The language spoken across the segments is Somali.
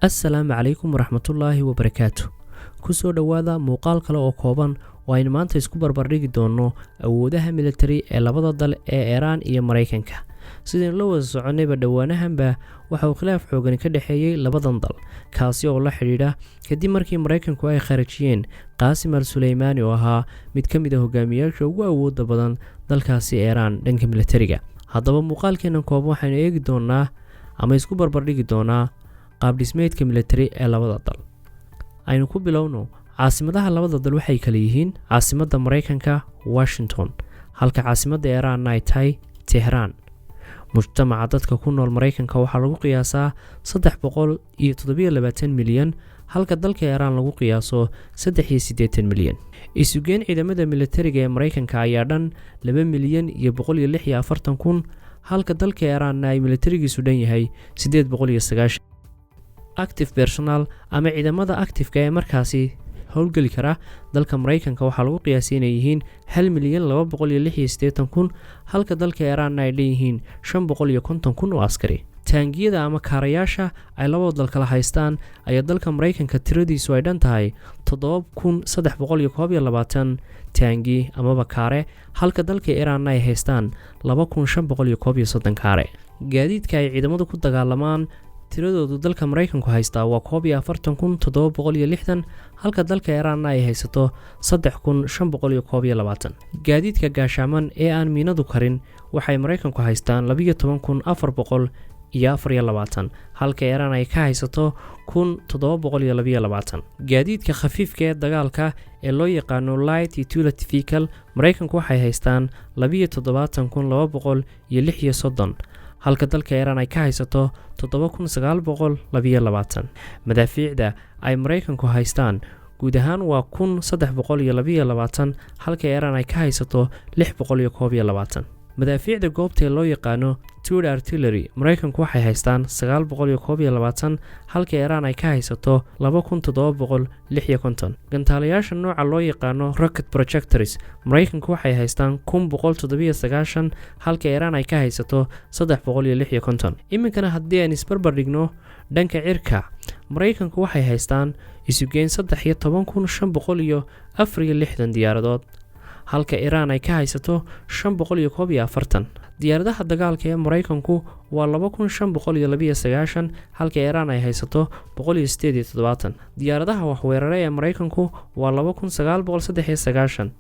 Assalaamu calaykum waraxmatullaahi wabarakaatu. Kusoo dhowaada muuqaal kale oo kooban oo aynu maanta isku barbardhigi doonno awoodaha militari ee labada dal ee Iiraan iyo Maraykanka. Sidaynu la wada soconnayba, dhowaanahanba waxa uu khilaaf xoogani ka dhexeeyey labadan dal, kaasi oo la xidhiidha kadib markii Maraykanku ay kharajiyeen Qaasim al Suleymaani, oo ahaa mid ka mid a hogaamiyaasha ugu awooda badan dalkaasi Iiraan dhanka militariga. Haddaba, muuqaalkeennan kooban waxaynu eegi doonaa ama isku barbardhigi doonaa qaabdhismeedka militari ee labada dal. Aynu ku bilowno caasimadaha labada dal. Waxay kala yihiin caasimadda Maraykanka Washington, halka caasimadda Iiraanna ay tahay Tehraan. Mujtamaca dadka ku nool Maraykanka waxaa lagu qiyaasaa 327 milyan, halka dalka Iiraan lagu qiyaaso 83 milyan. Isugeyn ciidamada militariga ee Maraykanka ayaa dhan 2,146,000, halka dalka Iiraanna ay militarigiisu dhan yahay 890. Active personnel ama ciidamada active-ka ee markaasi howlgeli kara dalka Maraykanka waxaa lagu qiyaasay inay yihiin 1,286,000, halka dalka Iiraanna ay dhanyihiin 550,000 oo askari. Taangiyada ama kaarayaasha ay labada dal kala haystaan ayaa dalka Maraykanka tiradiisu ay dhan tahay 7321 taangi amaba kaare, halka dalka Iiraanna ay haystaan 2531 kaare. Gaadiidka ay ciidamadu ku dagaalamaan tiradoodu dalka Maraykanku haystaa waa 41,760, halka dalka Iiraanna ay haysato 3521. Gaadiidka gaashaaman ee aan miinadu karin waxay Maraykanku haystaan 12,424, halka Iiraan ay ka haysato 1722. Gaadiidka khafiifka ee dagaalka ee loo yaqaano light utility vehicle, Maraykanku waxay haystaan 72,236, halka dalka Iiraan ay ka haysato 7922. Madaafiicda ay Maraykanku haystaan guud ahaan waa 1322, halka Iiraan ay ka haysato 621. Madaafiicda goobta ee loo yaqaano towed artillery, Maraykanku waxay haystaan 921, halka Iiraan ay ka haysato 2756. Gantaalayaasha nooca loo yaqaano rocket projectors, Maraykanku waxay haystaan 1197, halka Iiraan ay ka haysato 356. Iminkana haddii aan isbarbar dhigno dhanka cirka, Maraykanku waxay haystaan isugeyn 13,564 diyaaradood, halka Iiraan ay ka haysato 541. Diyaaradaha dagaalka ee Maraykanku waa 2592, halka Iiraan ay haysato 178. Diyaaradaha waxweerare ee Maraykanku waa 2993,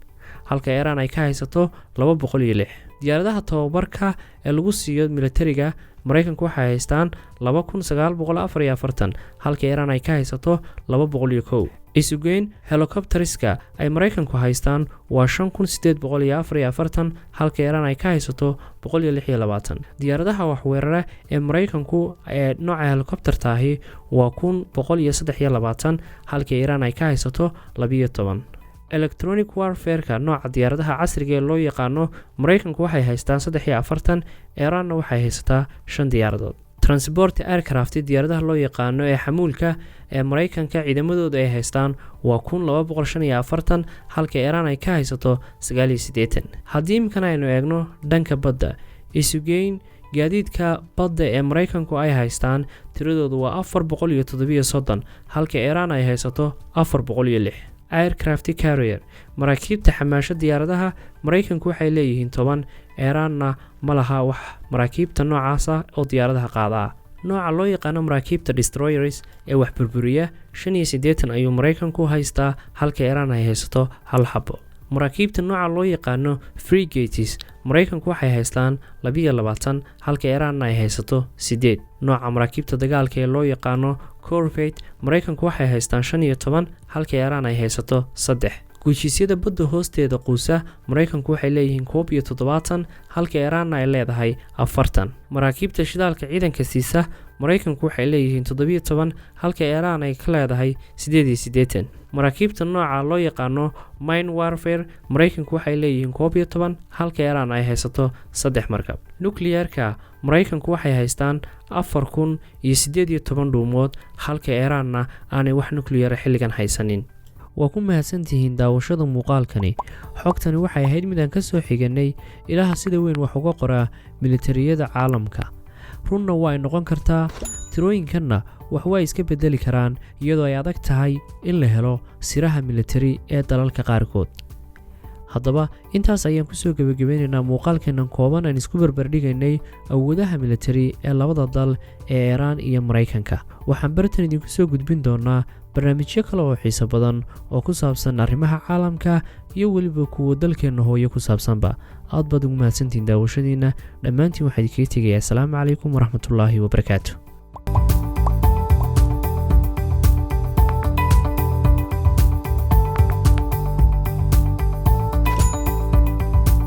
halka Iiraan ay ka haysato 206. Diyaaradaha tababarka ee lagu siiyo militariga, Maraykanku waxay haystaan 2944, halka Iiraan ay ka haysato 201. Isugeyn helicopters-ka ay Maraykanku haystaan waa 5844, halka Iiraan ay ka haysato 126. Diyaaradaha waxweerare ee Maraykanku ee nooca helicopter-ta ahi waa 1123, halka Iiraan ay ka haysato 12. Electronic warfare-ka nooca diyaaradaha casriga ee loo yaqaano, Maraykanku waxay haystaan 43, Iiraanna waxay haysataa shan diyaaradood. Transport aircraft, diyaaradaha loo yaqaano ee xamuulka ee Maraykanka ciidamadooda ay haystaan waa 1245, halka Iiraan ay ka haysato 89. Haddii imikana aynu eegno dhanka badda, isugeyn gaadiidka badda ee Maraykanku ay haystaan tiradoodu waa 437, halka Iiraan ay haysato 406. Aircraft carrier, maraakiibta xamaasho diyaaradaha, Maraykanku waxay leeyihiin 10, Iiraanna ma laha wax maraakiibta noocaasa oo diyaaradaha qaadaa. Nooca loo yaqaano maraakiibta destroyers ee wax burburiya, 85 ayuu Maraykanku haystaa, halka Iiraan ay haysato hal xabo. Maraakiibta nooca loo yaqaano frigates, Maraykanku waxay haystaan 22, halka Iiraanna ay haysato 8. Nooca maraakiibta dagaalka ee loo yaqaano corvette, Maraykanku waxay haystaan 15, halka Iiraan ay haysato 3. Gujisyada badda hoosteeda quusa, Maraykanku waxay leeyihiin 71, halka Iiraanna ay leedahay 40. Maraakiibta shidaalka ciidanka siisa, Maraykanku waxay leeyihiin 17, halka Iiraan ay ka leedahay 88. Maraakiibta nooca loo yaqaano mine warfare, Maraykanku waxay leeyihiin 11, halka Iiraan ay haysato saddex markab. Nuclear-ka, Maraykanku waxay haystaan 4018 dhuumood, halka Iiraanna aanay wax nuclear-a xilligan haysanin. Waa ku mahadsantihiin daawashada muuqaalkani. Xogtani waxay ahayd mid aan ka soo xiganay ilaha sida weyn wax uga qoraa militariyada caalamka. Runna waa ay noqon kartaa, tirooyinkanna wax waa iska bedeli karaan, iyadoo ay adag tahay in la helo siraha militari ee dalalka qaarkood. Haddaba intaas ayaan kusoo gebagabeynaynaa muuqaalkeennan kooban aan isku barbardhigaynay awoodaha militari ee labada dal ee Iiraan iyo Maraykanka. Waxaan bartan idinku soo gudbin doonaa barnaamijyo kale oo xiiso badan oo ku saabsan arrimaha caalamka iyo weliba kuwa dalkeenna hooyo ku saabsanba. Aad baad ugu mahadsantihiin daawashadiina dhammaantiin. Waxaa idinkaga tegayaa asalaamu calaykum waraxmatullaahi wabarakaatu.